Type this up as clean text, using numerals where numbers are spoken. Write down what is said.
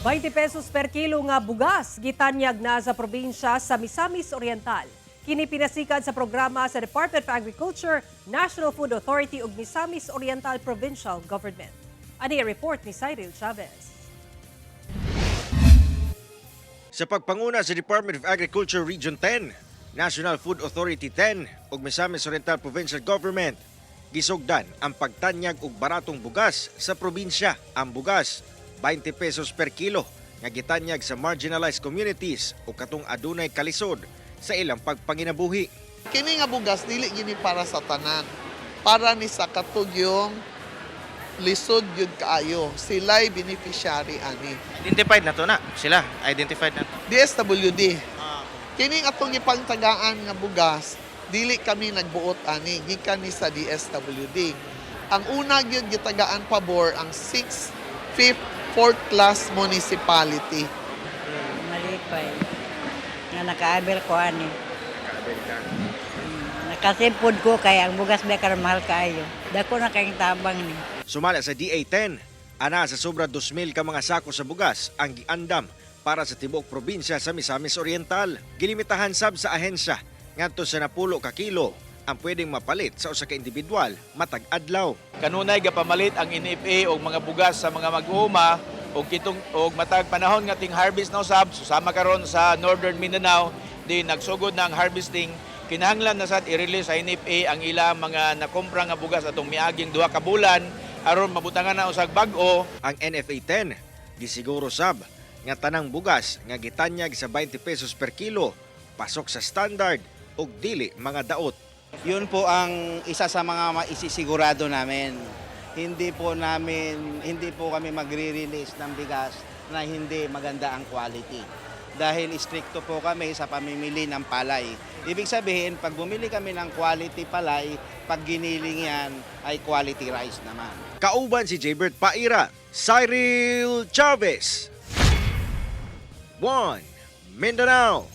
20 pesos per kilo nga bugas gitanyag na sa probinsya sa Misamis Oriental. Kini pinasikan sa programa sa Department of Agriculture, National Food Authority ug Misamis Oriental Provincial Government. Ani ang report ni Cyril Chavez. Sa pagpanguna sa Department of Agriculture Region 10, National Food Authority 10 ug Misamis Oriental Provincial Government, gisugdan ang pagtanyag og baratong bugas sa probinsya. Ang bugas, 20 pesos per kilo nga gitanyag sa marginalized communities o katong adunay kalisod sa ilang pagpanginabuhi. Kini nga bugas dili gini para sa tanan. Para ni sa katugyong lisod gyud kaayo. Sila'y beneficiary ani. Identified na to na sila. Identified na to. DSWD. Kini atong gipangtagaan nga bugas, dili kami nagbuot ani, gikan ni sa DSWD. Ang una gyud gitagaan pabor ang 6th, 5th, 4th class municipality. Malipay. Nga nakaabel ko ani. Nakaabel ka? Nakasipod ko kay ang bugas ba karon mahal kaayo. Dako na kayong tabang ni. Sumala sa DA-10, ana sa sobra 2,000 ka mga sako sa bugas ang giandam para sa tibuok probinsya sa Misamis Oriental. Gilimitahan sab sa ahensya ngadto sa 10 ka kilo ang pwedeng mapalit sa usa ka individual matag adlaw. Kanunay gapamalit ang NFA og mga bugas sa mga mag-uuma og kitong og matag panahon nga ting harvest na usab, susama karon sa Northern Mindanao di nagsugod na ang harvesting, kinahanglan na sad i-release sa NFA ang ilang mga nakumpra nga bugas atong miaging 2 ka bulan aron mabutangan na usag bag-o. Ang NFA 10 gisiguro sab nga tanang bugas nga gitanyag sa 20 pesos per kilo pasok sa standard ug dili mga daot. Yun po ang isa sa mga maisisigurado namin. Hindi po kami magre-release ng bigas na hindi maganda ang quality. Dahil istrikto po kami sa pamimili ng palay. Ibig sabihin, pag bumili kami ng quality palay, pag giniling yan, ay quality rice naman. Kauban si Jaybert Paira, Cyril Chavez. 1 Mindanao.